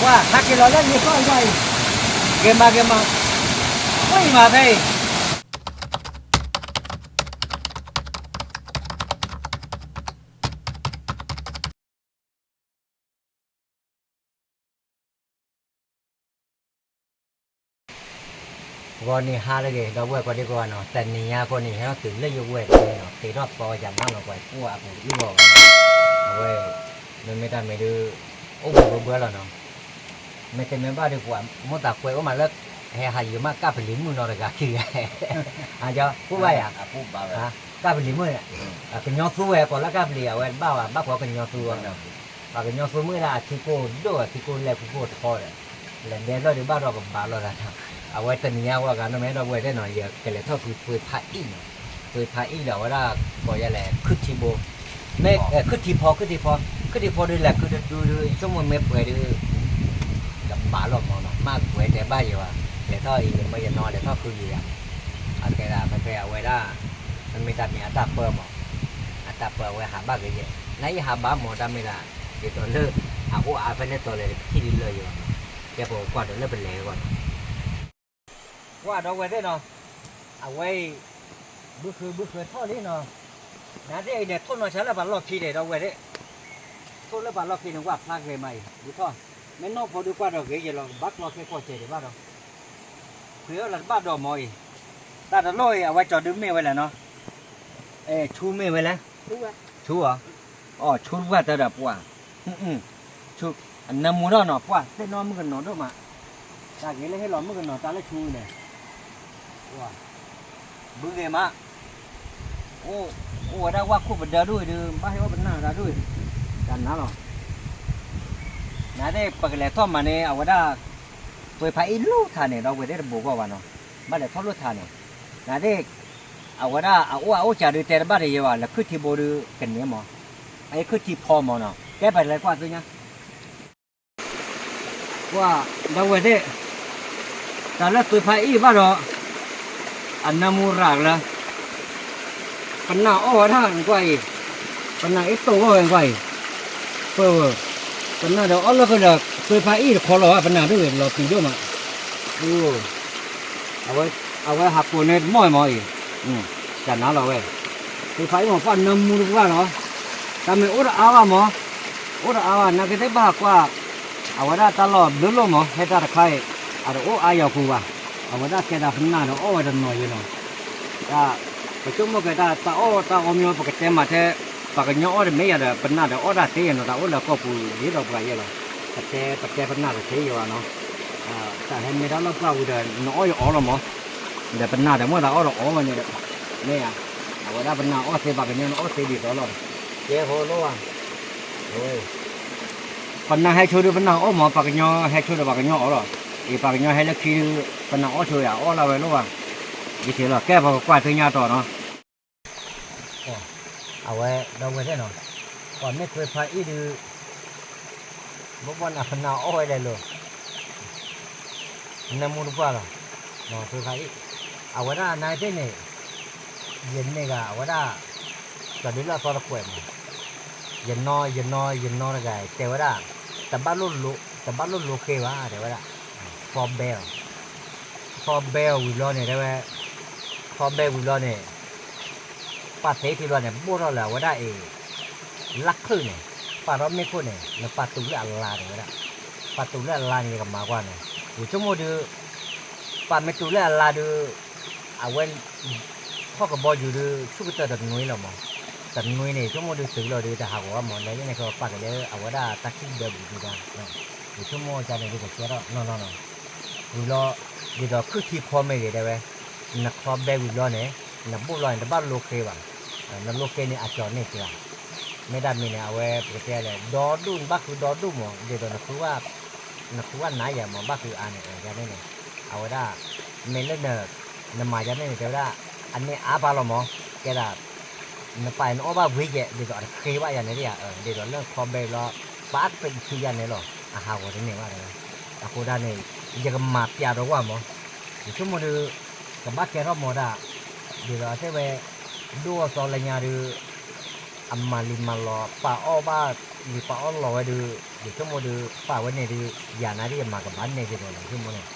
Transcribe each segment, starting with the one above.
ဟးက့ၤလီၤလၢလ့ၣ်ဃီအံၤ, ဂ့ၤမးဂ့ၤမး, ဝဲအံၤမးဖဲအံၤ ဂီၤနံၤဟါလၢအဂ့ၤ ဒီပုၢ်ဝဲၢ်ကိးဒံကိးဂၤနီၤ, တနံၤညါအဃိန့ၣ် ဟဲထီၣ်တုၤလၢယဝဲၢ်တဂ့ၤနီၤ, သ့ထီၣ်သီယၤမးနီၤ, ပှၤကူၣ်အပူၤတအံၣ်ဂီၤဘၣ်နီၤ, အဝဲ မ့မ့ၢ်တၢ်မ့ၢ်ဒုး အိၣ်ဘှံးဘှဲဘှဲလီၤနီၤ, မ့တမ့ၢ်ဘၣ်ဒီး ပှၤမိၢ်သးကွဲအိၣ်မးလၢ ဟဲဟးယံၤမး ကၢ်ပလံၤမုၣ်နီတဂၤခံဂၤ, အကၠီ ကူၣ်ဘၣ်ယၤ, ကၢ်ပလံၤမုၣ်, ကညီသူဝဲကိးလၢကၢ်ပလံၤ အဝဲတဘၣ်ဘၣ် ဘၣ်ဃီကညီသူဝဲနီၤ, ပှၤကညီသူမုၣ်ဒၣ်အထံကိၢ်ဒိၣ် အထံကိၢ်လဲၢ် ထံကိၢ်ထီဒီး လဲၤဒဲဖျၢၣ်ဒုးဘၣ်ဒီးကဘၣ်လိာ်သးနီၤ, အဝဲတနံၤညါဝဲဂၤနီၤ မ့ၢ်ဒီပုၢ်ဝဲၢ်သ့ၣ်နီၤ ယကလဲၤထီၣ်ဃုသွ့ဖးအံၣ်နီၤ, သွ့ဖးအံၣ်ဒီး အဝဲဒၣ်ကိးယၤလဲၣ် ခုၣ်ထံဘိ, မ့ၢ်ခုၣ်ထံဖီ ခုၣ်ထံဖီ, ခုၣ်ထံဖီဒုးလဲၤခုၣ်တဒုဒုး ယဆိကမိၣ်မ့ၢ်ပှဲၤဒုး ကဘၣ်လိာ်မးနီၤ, မ့ၢ်ကွဲးတဲဘၣ်ယၤဘၣ်, လဲၤထီၣ်အံၤ ယမၢယနီၤ လဲၤထီၣ်ဃုယၤ, အကဲဒၣ်ဖဲဖဲအဝဲဒၣ် မ့မ့ၢ်တၢ်မ့ၢ်အတၢ်ပၢမး, အတၢ်ပၢအဝဲဟးဘၣ်က့ၤယဲ, နယဟးဘၣ်မးတၢ်မ့ၢ်ဒၣ်, ဒ်သိးလၢ အအိၣ်အါဖဲလဲၣ်တီၤလဲၣ်တကထံၣ်ဒုးလၢယၤဘၣ်နီၤ, ကဲပကကွၢ်ဒီးလၢပလဲၤအဂီၢ်နီၤ ကွၢ်ဒီပုၢ်ဝဲၢ်သ့ၣ်နီၤ, အဝဲအံၤ ဘုဃုဘုဃုထီၣ်လံနီၤ, နသ့ၣ်အံၤန့ၣ် ထိၣ်နီၤဆါလၢပှၤလီၢ်ခံန့ၣ် ဒီပုၢ်ဝဲၢ်သ့ၣ်, ထိၣ်လၢပှၤလီၢ်ခံန့ၣ် ဝဲဖျါဂ့ၤမးအံၤ ဒုးထီၣ်, မ့ၢ်နီၢ်ဖိဒုးကွၢ်ဒီးဂ့ၤယဲလီၤ ကဘၣ်ကျီခဲကီၢ်စဲးဒံးဘၣ်ဒီး, ဃုအီၣ်လၢတဘၣ်ဒီးမးအံၤ, တၢ်တလိၣ်အံၤ အဝဲကၠီၤဒုးမ့ၢ်ဝဲလဲၣ်နီၤ, ဆူမ့ၢ်ဝဲလဲၣ်, ဆူဧါ အိ ဆူတပှၢ်တၢ်ဒီးပှၢ်, ဆူ အနၢမူထီၣ်နီၤ ပှၢ်သ့ၣ်နီၣ်မုၣ်ကနီၤဒိၣ်မး, တၢ်ဂ့ၤလၢဟ့ၣ်လီၤမုၣ်ကနီၤတၢ်လၢဆူန့ၣ်, ဘုဂ့ၤမး, အိၣ်ဝဲဒၣ်ဝၣ်ခိၣ်ပဒၢဒိၣ်အံၤဒုး ဘၣ်ဟ့ၣ်အီၣ်ပနၢ်တၢ်ဒိၣ်အံၤ, တၢ်နါလီၤ, နသ့ၣ်ပကလဲၤထီၣ်မးန့ၣ် အဝဲဒၣ် သွ့ဖးအံၣ်လိၣ်ထးန့ၣ် ဒီပုၢ်ဝဲၢ်သ့ၣ်တဘိးဂီၢ်ဘၣ်နီၤ, ဘၣ်လဲၤထီၣ်လိၣ်ထးန့ၣ်, နသ့ၣ် အဝဲဒၣ်အအိၣ်အအိၣ်ကးဒုးတဲတဘၣ်တယဲဘၣ် လဲၤခုၣ်ထံဘိဒုးကန့ၢ်မး, အအံၤခုၣ်ထံဖီမးနီၤ ကဲပလဲၤကွၢ်သ့ၣ်ညါ ကွၢ် ဒီပုၢ်ဝဲၢ်သ့ၣ်, တၢ်လၢသွ့ဖးအံၣ်ဘၣ်ဒီး အနၢမူရၤကလၢ ပနၢ်အီၣ်ဝဲဒၣ်ကွၢ်အံၤ, ပနၢ်အ့ၣ်တိၢ်ဂီၢ်ဝဲကွၢ်အံၤ, ပ ပနၢ်ဒီးအီၣ်လၢဃုာ်ဒီး သွ့ဖးအံၣ်တခီလီၤ ပနၢ်ဒိၣ်လီၤပံၤဒိၣ်မး, အဝဲဟးကိးန့ၢ်တမီၢ်မးအံၤ, တၢ်နါလီၤဝဲ, သွ့ဖးအံၣ်မးပှၢ်နၢမူတပှၢ်လီၤ, တၢ်မ့ၢ်အိၣ်တအါဘၣ်မး, အိၣ်တအါဘၣ် နာ်က့သ့ၣ်ဘၣ်ကွၢ်, အဝဲဒၣ်တၢ်လီၢ်ဘျုးလိၣ်မး ဟဲတၢ်တခါအံၤ, အတအိၣ်အါယီၤပူၤဘၣ်, အဝဲဒၣ်ကဲတၢ်ပနၢ်ဒီးအီၣ်ဝဲတနီၤယဲနီၤ, တၢ် ပဆိကမိၣ်က့ၤတၢ် တၢ်အီၣ်တၢ်အီမ့ၢ် ပကတဲမးထဲ ပှၤကညီအီၣ်တမ့ၢ်ယၤဒီး ပနၢ်ဒီးအီၣ်ဒၣ်သ့ယဲနီၤ တၢ်အိၣ်လၢအကီၢ်ပူၤဒ်သိးပှၤယဲလီၤ, ပတဲ ပတဲပနၢ်ဒီးသ့ယဲဘၣ်နီၤ, တၢ်ဟဲမ့ၢ်တၢ်လီၢ်ပှၢ်ဝံၤဒီး နအီၣ်ယအီၣ်လီၤမး, ဒီးပနၢ်ဒီးမ့ၢ်တၢ်အီၣ်ဒီးအီၣ်ဝဲန့ၣ်ဒီး, မ့ၢ်ဧါ, အဝဲဒၣ်ပနၢ်အီၣ်သ့ ပှၤကညီနအီၣ်သ့ဒ်သိးလီၤ, ကဲဃီလိၣ်ဧါ ပနၢ်ဟဲဆိဒီးပနၢ်အီၣ်မး ပှၤကညီဟဲဆိဒီးပှၤကညီအီၣ်လီၤ, အံၤပှၤကညီဟဲလၢခံဒီး ပနၢ်အီၣ်ဆိယၤအီၣ်လၢဝဲလိၣ်ဧါ, ယထံၣ်လီၤ ကဲပကကွၢ်သ့ၣ်ညါတီၤနီၤ, အဝဲဒီပုၢ်ဝဲၢ်သ့ၣ်နီၤ, ပှၤမ့ၢ်သွ့ဖးအံၣ်ဒုး ဘၣ်ဘၣ်နၤပနၢ်အီၣ်ဝဲလဲၣ်လိၤ နၢမူတပှၢ်လီၤ, သွ့ဖးအံၣ်, အဝဲဒၣ်နသ့ၣ်န့ၣ်, ယန့ၢ်ဂၤအဝဲဒၣ်, ကၠီၤဒုလၢအသီတကွဲးမး, ယနီ ယနီ ယနီတဂၤတဲဝဲဒၣ်, တဘၣ်လိၣ်လိ တဘၣ်လိၣ်လိဃ့ဘၣ်တဲဝဲဒၣ်, ခီဘဲအီၤ, ခီဘဲအီၤဝံၤဘျီန့ၣ်တဲဝဲ, ခီဘဲဝံၤဘျီန့ၣ် ပာ်သ့ထံဘျီန့ၣ် ဘိၣ်ထီၣ်လၢအဝဲဒၣ်အံၤ, လၢခုၣ်န့ၣ်, ပာ်ထီၣ်မ့ၣ်ခိၣ်န့ၣ် နပာ်တူးလၢအလါတဲဝဲဒၣ်, ပာ်တူးလၢအလါန့ၣ် ယကမၤကွၢ်န့ၣ်, ယဆိကမိၣ်ဒုး, ပာ်မ့ၢ်တူးလၢအလါဒုး, အဝဲ, ထီၣ်ကဘီယူၤဒုး ဆူၣ်ကတၢၢ်တနွံလီၤမး, တနွံန့ၣ် ယဆိကမိၣ်ဒုးတုၤလီၤဒုး တဟးဂီၤဘၣ်မး လၢယန့ၣ်ခဲပာ်က့ၤလၢအဝဲဒၣ်တၢ်ခံၣ်ဒၢပူၤဒုးဒၣ်, ယဆိကမိၣ်ကန့ၣ်ဒုးကကဲထီၣ်နီၢ်နီၢ်နီၤ, ဝံၤလီၤ, ဒ်သိးခုၣ်ထံဖီမ့ၢ်ဂ့ၤတဲဝဲ, နခီဘဲဝံၤဘျီန့ၣ်, နဘိၣ်ဘျီန့ၣ် တဘၣ်လိဃ့ဘၣ်, နလိဃ့န့ၣ်အကၠီၤန့ၢ်က့ၤ, မ့ၢ်တၢ်မံၤန့ၣ် အဝဲပကတဲလဲၣ် ဒီဒူၣ် နဘၣ်ဃုဒီဒူၣ်မး ဒ်သိးနဃုဝဲ, နဃုဝဲနၤယၤမး ဘၣ်ဃုအါန့ၣ် ယန့ၣ်န့ၣ်, အဝဲဒၣ်, မ့ၢ်လၢန, နမၤယၤန့ၣ်န့ၣ် တဲဝဲဒၣ်, အန့ၢ်အါပါလီၤမး, ကဲဒၣ်, နပာ်နအီၣ်ဘၣ်ဝံၤယဲၢ် ဒ်သိးအတဃ့ဘၣ်ယၤန့ၣ်ဧါ, ဒ်သိးလၢခီဘဲလီၤ, ပာ်သ့ထံယၤန့ၣ်လီၤ, အဟးဂီၤတန့ၢ်ဘၣ်တဲဝဲ, အဃိဒၣ်န့ၣ်, ယကမၤပျးဒီးဝဲမး, ယဆိကမိၣ်ဒုး, ကဘၣ်ကဲထီၣ်မးဒၣ်, ဒ်သိးအတဲဝဲ, ဒိၣ်အသီလၢညါဒုး အမၤလံာ်မၤလီၤ ပာ်အီၣ်ဘၣ်လံာ်ပာ်အီၣ်လီၤဝဲဒုး ယဆိကမိၣ်ဒုး ပာ်ဝဲန့ၣ်ဒုး ယၤနၤဒ်ယမၤကဘၣ်န့ၢ်က့ၤဒီးလီၤ ဆိကမိၣ်န့ၣ်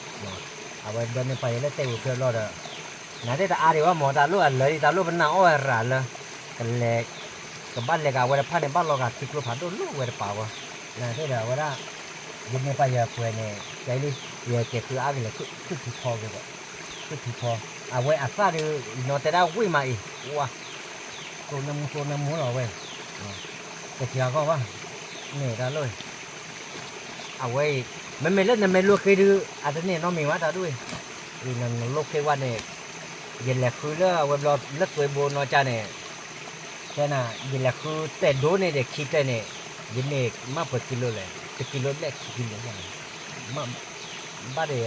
အဝဲဒီးန့ၣ်ပာ်ယဲလၢတဲာ်ဝံၤဖျၢၣ်ဘျီဒီး နသ့ၣ်တအါဒံးဘၣ်မၢ် တၢ်လိၣ်အလၢာ်ဒ်တၢ်လိၣ်ပနၢ်အီၣ်ဝဲရၤလၢ ကလဲၤ ကဘၣ်လဲၤကးဝဲတဖၣ်န့ၣ် ဘၣ်လီၤဂာ်ထံကျိဖးဒိၣ်လိၣ်ဝဲတပာ်ဝဲ နသ့ၣ်ဒီးအဝဲဒၣ် ယန့ၢ်ပာ်ယပှဲၤန့ၣ် ကဲလံ ယကဲၤဃုအါကလဲၤ ခုၣ်ထံဖီကဲၤ ခုၣ်ထံဖီ အဝဲအသၣ်ဒုး နီၢ်တဲဒၣ်ဝံၣ်မးအံၤ ဝါ သိနမူသိနမူလီၤဝဲ တထံၣ်အဂီၢ်ဘၣ် န့ၣ်တၢ်လိၣ် အဝဲအံၤ မ့မ့ၢ်လၢနမ့ၢ်လိၣ်ဃ့ဒုး အတန့ၢ်နီတမံၤဘၣ်တၢ်ဒိၣ်အံၤ နလိၣ်ဃ့ဝဲန့ၣ် ယလဲၤဃုလၢအဝဲဘျီလၢသွ့ဘိနီၢ်ကၢ်န့ၣ် တဲနၤ ယလဲၤဃုတဲာ်ဒိၣ်န့ၣ်ဒီးခံတဲာ်န့ၣ် ယန့ၢ်မ့ၢ်ပှဲၤကံလိလဲၣ် တကံလိဘျဲၣ်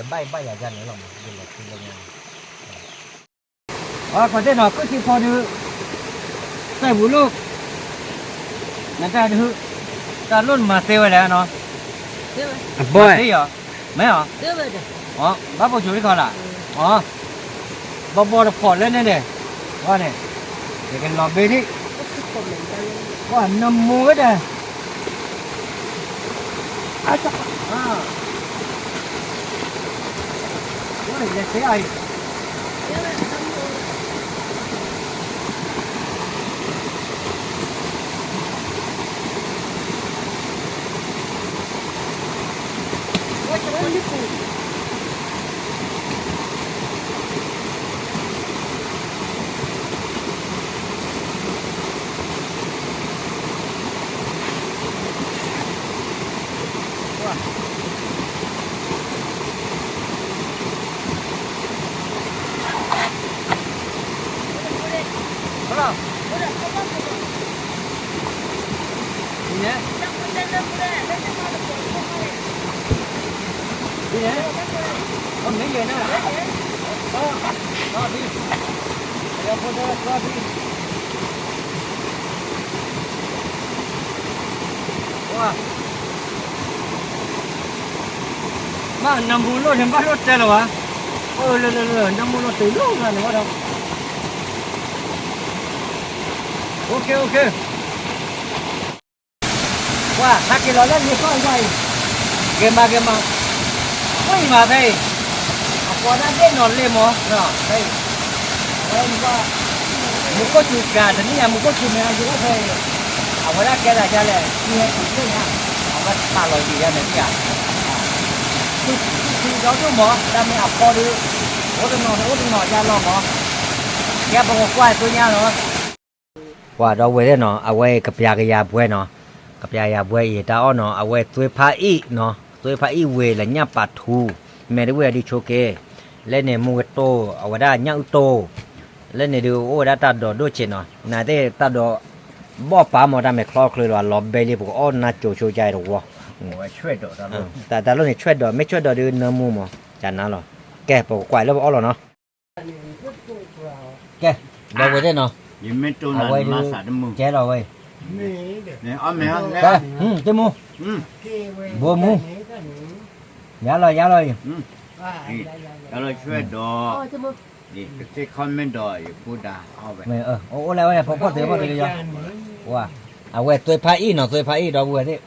ခံကံလိဘၣ်န့ၣ် ဘၣ်ဒီးဘၣ်ဘၣ်ယၤယၤန့ၣ်လီၤမး ယလဲၤဃုလၢညါ အကွၢ်သ့ၣ်နီၤ ခုၣ်ထံဖီဒုး တဲာ်ပူၤလိၣ် နတၢ်ဒုး တၢ်လိၣ်နမၤသ့ဝဲလဲၣ်နီၤ အဘီၣ်သ့ယီၤ မ့ၢ်အီၤ ဘၣ်ပိာ်ဆိးလံခီလၢ် အီၤ ဘီဘီတဖီၣ်လၢန့ၣ်န့ၣ် ဝဲန့ၣ် ယကလီၤဘ့ဒံး ကွၢ်နမိၢ်ဝဲဒၣ် အါ ဝဲလဲၤသ့အံၤ မ့ၢ်နမူလိၣ်န့ၣ် ဘၣ်လိၣ်တဲလီၤဘၣ်, အိၣ်လၢလၢလၢ နမူလိၣ်တ့ၢ်လိၣ်ဂၤန့ၣ်ဝဲဒီး, အိၣ်ခ့အိၣ်ခ့ ပှၤဟးက့ၤလီၤလၢလံာ်ဃီအံၤ, ဂ့ၤမးဂ့ၤမး, ဝဲအံၤမးဖဲအံၤ, အပှၤဒၣ်ဒ့ၣ်နီၢ်လ့ၣ်မး, ဖဲအံၤ, အဝဲ မူခိၣ်စူၤကၤ တနံၣ်အံၤ မူခိၣ်စူၤမ့ၢ်အယိၣ်အိၣ်ဖဲအံၤ, အဝဲဒၣ်ကဲသးဒ်လဲၣ် ထံဟဲတုၤဖျၢၣ်ညါ, အဝဲပာ်လီၤယံၤယါန့ၣ်ဧါ, သူၣ်ထံဒီဒိၣ်မး တၢ်မ့ၢ်အဖီဒုး, အိၣ်တနီၤအိၣ်တနီၤယါလီၤမး, ကဲပကကွၢ်သိညါလီၤ. ပှၤဒီးဝဲၢ်သ့ၣ်နီၤ အဝဲကပျးကယၤဘှဲနီၤ, ကပျးကယၤဘှဲအံၤတၢ်အီၣ်နီၤ အဝဲသွ့ဖးအံၣ်နီၤ, သွ့ဖးအံၣ်ဝ့ၢ်လၢညၣ်ပာ်ထူ, မ့ၢ်တဝ့ၢ်အဒုးဆိက့ၤ, လၢန့ၣ်မူကတိၢ် အဝဲဒၣ်ညၣ်အုၣ်တိၢ်, လၢန့ၣ်ဒုးအိၣ်ဝဲဒၣ်တၢ်ဒိးဒိၣ်ဆံးနီၤ, နသ့ၣ်တၢ်ဒိး ဘီၣ်ပာ်မးတၢ်မဲာ်ချီချ့လီၤ အလီၤဘဲလံ ပကအီၣ်နၢ်ကၠိဆိကါအံၤတဝီ, တၢ်လိၣ်န့ၣ်ဆွဲၣ်ဒီး မ့ၢ်ဆွဲၣ်ဒီးဒုးနၢမူမး, ကနၤလီၤ, ကဲ ပကကွၢ်လၢပအီၣ်လီၤနီၤ. ကဲ, ဒီပုၢ်ဝဲၢ်သ့ၣ်နီၤ, အဝဲဒုး ကဲလီၤဝဲအံၤ, ကဲ, တမူ, ဘိမူ, ယါလီၤ ယါလီၤအံၤ, တၢ်လီၤဆွဲၣ်ဒီး, ကသ့ၣ်ခီမ့ၢ်ဒီးယကူဒါအီၣ်ဝဲ, အိၣ်လၢဝဲန့ၣ် ဖီဖီၣ်တ့ၢ်ဖီၣ်တ့ၢ်လၢယီၤ, အဝဲသွ့ဖးအံၣ်နီၤ သွ့ဖးအံၣ် ဒီပုၢ်ဝဲၢ်သ့ၣ်,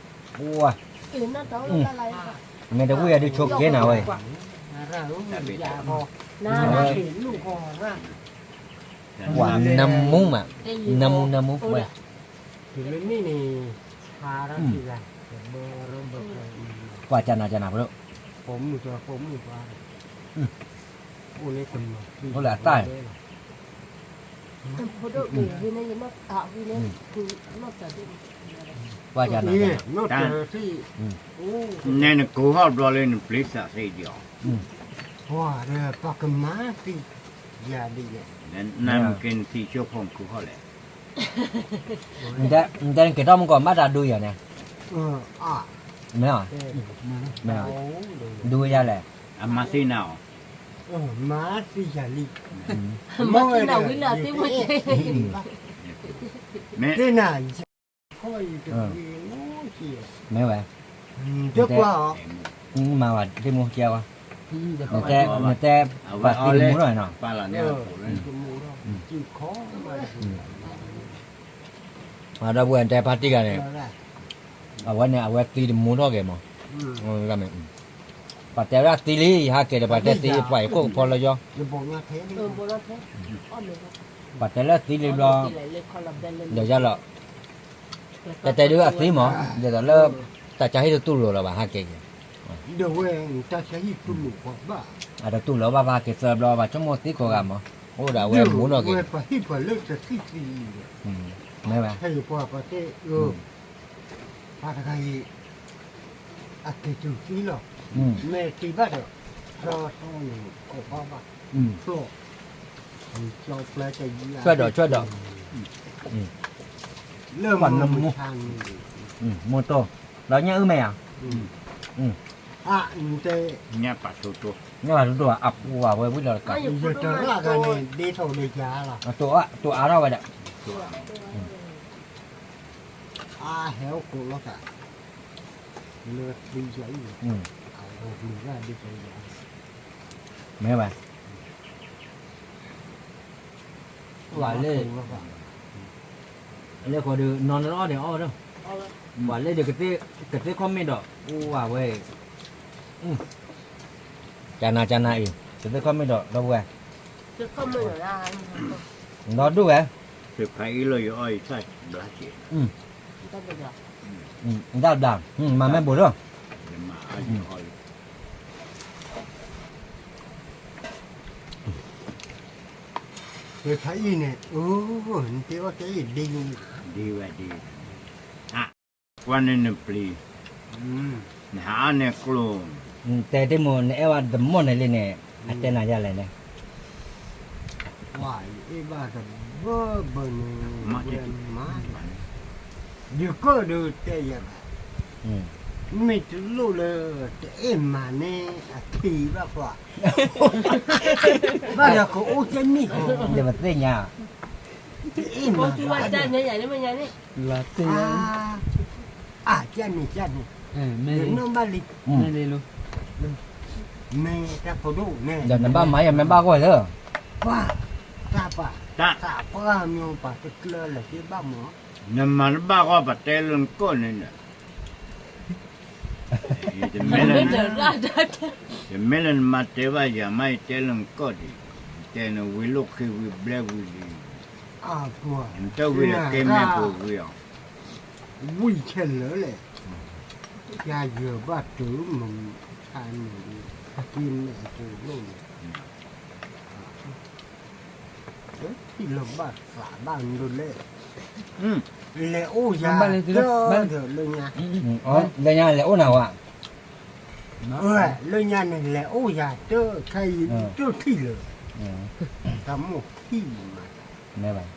မ့ၢ်တဝံၣ်အဒုးဆိက့ၤနၤဝဲအံၤ ပှၤနၢမူမး, နၢမူနၢမူဝဲ, ပှၤကနၤကနၤဖိဒိၣ်, အိၣ်လၢအတၢ်, ပှၤကနၤကနၤ, နဲနကူဟီၣ်ဘျီလၢနပျံၤသးသ့ဒံးအီၤ, ပှၤဒီးပှၤကမၤသံယၤဒ်လဲၣ်, နမ့ၢ်ကဲနသံဆိဖိနကူဟီၣ်လဲၣ် နတဲနကဲထီၣ်မူကီၢ် မ့ၢ်တၢ်ဒူယၤန့ၣ်, မ့ၢ်, မ့ၢ်, ဒူယၤလဲၣ်, အမၤသံနၤအီၤ, မၤသံယၤလံ, မ့ၢ်, မ့ၢ်ဝဲ, မၤဝဲတမူကဲဝဲ, နတဲ, နတဲ, ပာ်တံၢ်တမူထီၣ်နီၤ, ပာ်လီၤန့ၣ်, တမူထီၣ်, တမူထီၣ်, တမူထီၣ် ဒီပုၢ်ဝဲၢ်တဲဖါတံၢ်ဂၤန့ၣ်, အဝဲန့ၣ် အဝဲသံတမူထီၣ်က့ၤမး, ပှၤတဲဝဲဒၣ်သံလံ ယဟးက့ၤဒီး ပှၤတဲသံ ပှၤယခိၣ်ကဖီလၢယီ, ပှၤတဲလၢသံလံဘျီ, ဒီးယလီၤ, တဲတဲဒုးအသံမး, ဒ်သိးလၢ တၢ်ဆါဟံၣ်တတူၢ်လိာ်လၢၤဘၣ်ဟးက့ၤက့ၤ, အတတူၢ်လိာ်ဘၣ် ပဟးက့ၤသၢဘျီ ပှၤဆိကမိၣ်သံခိးဂၤမး, အိၣ်ဒီးအဝဲမူထီၣ်က့ၤ, မ့ၢ်ဝဲ ပှၤတဂၤအံၤ အက့ၤတုၤသံလီၤ, မ့ၢ်သံဘၣ်ဒီး ဖျီၣ်, ဆွဲၣ်ဒီး ဆွဲၣ်ဒီး, လၢမူ, မူတိၢ်, ဒီးညၣ်အုၣ်မဲာ်ဧါ, ညၣ်ပာ်ထူတိၢ်, ညၣ်ပာ်ထူတိၢ်ဧါ, အပူၤဝဲဝံၤလီၤတကး, ယတရၣ်ဂၤန့ၣ် ဒ့ထီၣ်ဒ့ယၤလီၤ, တိၢ်အါထီၣ်ဝဲဒၣ်, အဟဲအိၣ်ကိးလီၤသး, လၢသံယၤအံၤ, အဂီၢ်မုၢ်ဂၤဒ့ထီၣ်ယၤ, မ့ၢ်ဘၣ်, ဝဲလၢ လၢဃီဒီး နီၢ်နီၢ်အီၣ်န့ၣ်အီၣ်ဝဲဒီး, ပှၤလၢဒီး ကသ့ခီၣ်မ့ၣ်ဒီး အိၣ်ဝဲ, ကနၤကနၤအံၤ ကသ့ခီၣ်မ့ၣ်ဒီး ဒီပုၢ်ဝဲၢ်, ဒီဒူၣ်ဝဲ, တၢ်ဘျါ, မၤမ့ၢ်ဘူးဒီး ဖဲဖးအံၤန့ၣ်, နတဲအီၣ်တဲအံၤဒ်, ဒ်ဝဲဒ်, ကွၢ်န့ၣ်နပျံၤ, နဟးအါန့ၣ်ကျိၤ, တဲတ့ၢ်မး နအဲၣ်ဝဲတမီၢ်န့ၣ်လံန့ၣ်, အတဲနၤယၤလဲၣ်န့ၣ်, ကွၢ်ယအဲၣ်ဘၣ်တဘၢဘၢန့ၣ်, ယကၢၣ်ဒီးတဲယၤဘၣ်, မ့ၢ်တလိၣ်လၢ တအဲၣ်မၤန့ၣ် အခံဘၣ်ကွၢ်, ဘၣ်ဒီးကအိၣ်ကဲမ့ၢ်, ယမသ့ၣ်ညါ, တအဲၣ်မၤဘၣ်, လီၤသ့ၣ်ညါ, အကန့ၣ်ကန့ၣ်, မ့ၢ်တၢ်ဖိဒိၣ်န့ၣ်, ဒီးနဘၣ်မၤယၤ မ့ၢ်ဘၣ်ကွၢ်လၢ, ပှၤ, တၢ်ပှၤ, တၢ်ပှၤမ့ၢ်ပှၤတကျၢလၢၤက့ဘၣ်မး, နမၤတဘၣ်ကွၢ် ပတဲလၢနကီၢ်န့ၣ်ဒီး ယမ့ၢ်လၢနမၤတဲဘၣ်ယၤမး ယတဲလၢနကီၢ်ဒံး, တဲနဝံၤလိာ်ခံဝံၤဘျဲဝံၤလံ, နတၢ်ဝံၤလၢကဲမ့ၢ်ပူၤဝံၤအီၤ, ဝံၤခဲလၢာ်လဲၣ်, ယၤယၢၤဘၣ်တုၤမုၢ်ဆါန့ၣ်, ကဲမ့ၢ်အပူၤလိာ်န့ၣ် ထံၣ်လၢဘၣ်သးဘၣ်ဒိလဲၣ်, လဲၤအိၣ်ယၤတၢ်ဒီးလၢညါ, လၢညါလဲၤအိၣ်နၤဝဲ, လၢညါန့ၣ် လဲၤအိၣ်ယၤတၢ်ခဲအံၤတထံၣ်လၢၤ, တၢ်မိၣ်ဟံၣ်မး,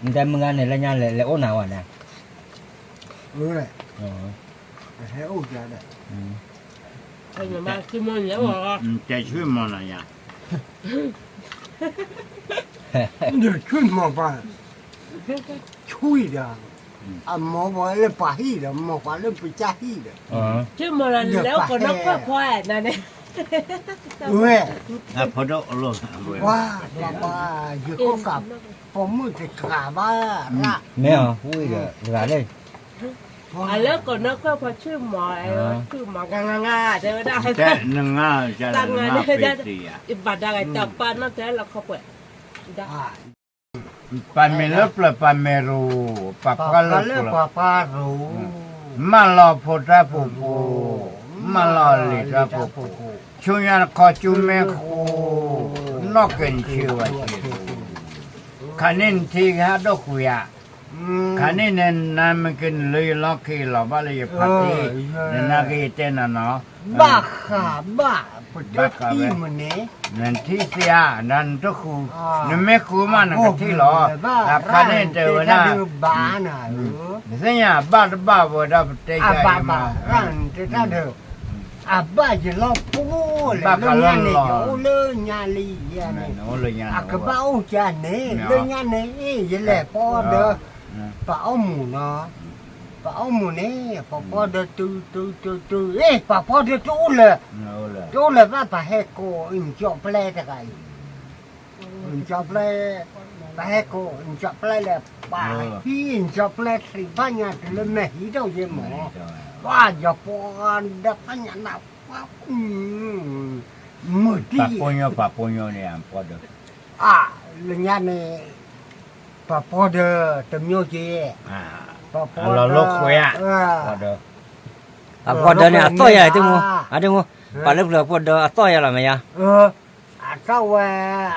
နတဲမုၢ်ဂၤန့ၣ် လၢညါလဲၤအိၣ်နၤဝဲန့ၣ်, ဟဲအိၣ်ယၤဒီး, တဲဆူမီၤနၤယၤ, ယဆူမီၤပှၤ, ဆူဒီး, အမီၤပှၤလၢပှၤဟံၣ်ဒီး မီၤပှၤလၢပစၢ်ဟံၣ်ဒီး, ဆူမီၤလၢလဲၤအိၣ်ကိးနီၢ်ကွၢ်ခွါနၤန့ၣ်, ဝဲ, ပှၤ, ပှၤ, ယကိးကး, ပိာ်မုၣ်တကးဘၣ်, မ့ၢ်အီၤ, ဝံၤဒီးတဂၤလၢ အလၢကိးနီၢ်ကွၢ်ခွါဆူမီၤ, ဆူမီၤဂၤဂၤဂၤ တဲဝဲဒၣ်, တၢ်နငါ, တၢ်နငါ, ယဘၣ်ဒါဂၤတၢ်ပာ်နီၣ်ကဲလီၤခီပှဲၤ, ပာ်မ့ၢ်လၢပျၢၤပာ်မ့ၢ်ရိၤ, ပာ်ပှၤလၢပျၢၤပာ်ပှၤရိၤ, မၢလီၤဖိတၢ်ပူၤပူၤ, မၢလီၤလံၤတၢ်ပူၤပူၤ, ဆူညါနခီဆူမဲာ်ဃိ, နီၢ်က့ၤနဆံဝဲဆံ, ခါန့ၣ်နထံၣ်ကဟးဒိၣ်ဃုာ်ယၤ, ခါန့ၣ်န့ၣ် နမ့ၢ်ကနၢၤယလီၢ်ခံလီၤဘၣ်လၢယဖါတံၢ်, နနာ်က့ၤယတဲနၤနီၤ, ဘၣ်ဃးဘၣ်, ပတထံၣ်မနုၤ, နထံၣ်သ့ဧါ, နတဃု, နမ့ၢ်ဃုမးနကထံၣ်လီၤ, အခါန့ၣ်တဲဝဲဒၣ်, နသ့ၣ်ညါဘၣ်တဘၣ်ဝဲဒၣ်ပတဲယၤအံၤမး, တၢ်ဒီး အဘၣ်ယလီၤပှီၢ်လဲၣ်, လၢညါန့ၣ် ယအိၣ်လၢညါလံယၤန့ၣ်, အကဘၣ်အိၣ်ကန့ၣ် လၢညါန့ၣ် ယလဲၤပီဒီး ပှၤအီၣ်မူၤနီၤ, ပှၤအီၣ်မူၤန့ၣ် ပှၤပီဒီးတုၤတုၤတုၤတုၤ, အ့ ပှၤပီဒီးတအိၣ်လၢၤ, တအိၣ်လၢၤဘၣ် ပှၤဟဲကိးအံၤ မကၠီပျဲတဂၤအံၤ, မကၠီပျဲ, ပဟဲကိးနကၠီပျဲလဲၣ်, ပှၤဟံးနကၠီပျဲထံၣ်ဘၣ်ညါတုၤလၢမဲာ်ဟံးထီၣ်ယဲမး, ပှၤယပှၤဒီးဖးညါနၢ်ပှၤ, မုၢ်တံၢ်, ပှၤပှီၤညီ, ပှၤပှီၤညီန့ၣ်, အါ, လၢညါန့ၣ်, ပှၤပှီၤဒီးတမံၤက့ၤ, ပှၤပှီၤဒီး, အပှီၤဒီးန့ၣ် အသီၣ်ယၤတမူ, အတမူ, ပှၤလၢပျၢၤပှီၤဒီးအသီၣ်ယၤလီၤမ့ၢ်ယါ အသီၣ်ဝဲ,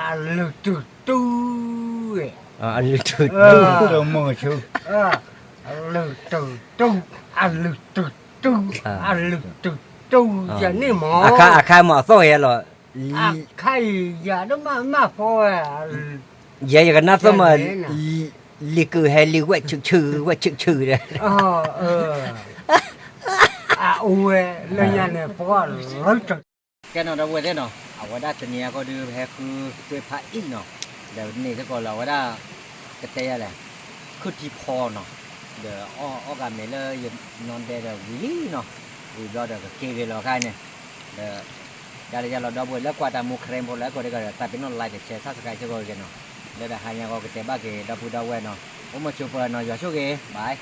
အလုၢ်တုၤတူ, အလုၢ်တုၤတူ, အလုၢ်တုၤတူ, အလုၢ်တုၤတူ, အလုၢ်တုၤတူ, ယန့ၣ်မး, အခါမးအသီၣ်ဝဲယၤလီၤ, အခါအံၤယၤဒိၣ်မးမးဖီဝဲ, ယဲယကနၣ်သီၣ်မး, လံာ်ကုာ်ဟဲလံာ်ဝဲၣ်ဆူၣ်ဆူၣ် ဝဲၣ်ဆူၣ်ဆူၣ်ဒီး, အအိၣ်ဝဲလၢညါန့ၣ် ပှၤလၢတၢ် ကဲနီၤ ဒီပုၢ်ဝဲၢ်သ့ၣ်နီၤ, အဝဲဒၣ်တနံၤအံၤဃီဒုး ပဟဲဃုကွ့ဖးအံၣ်နီၤ, ဒီးန့ၣ်စ့ၢ်ကီးလၢအဝဲဒၣ် ကတဲယၤလဲၣ်, ခုၣ်ထံဖီနီၤ, ဒီးအီၣ်အီၣ်ဂၤမ့ၤလၢယနီၢ်ဒဲးဒီးဝံၤလံနီၤ, ဝံၤဘျီဒီးကက့ၤဂ့ၤလီၤခါန့ၣ်, ဒီး ယၤလၢယၤလီၤ ဒီပုၢ်ဝဲၢ်လၢကွၢ်တၢ်မူ ခရံာ်ဖိလၢအကိးဒံးကဒီး သးပ့ၤနီၣ် like share subscribe စ့ၢ်ကီးဂ့ၤနီၤ, လၢတဟါညါအဂီၢ်ကတဲဘၣ်က့ၤ ဒီပုၢ်ဒီဝဲၢ်နီၤ, အိၣ်မုာ်ဆိးပၢၤနီၤ ယွၤဆိၣ်ဂ့ၤ bye.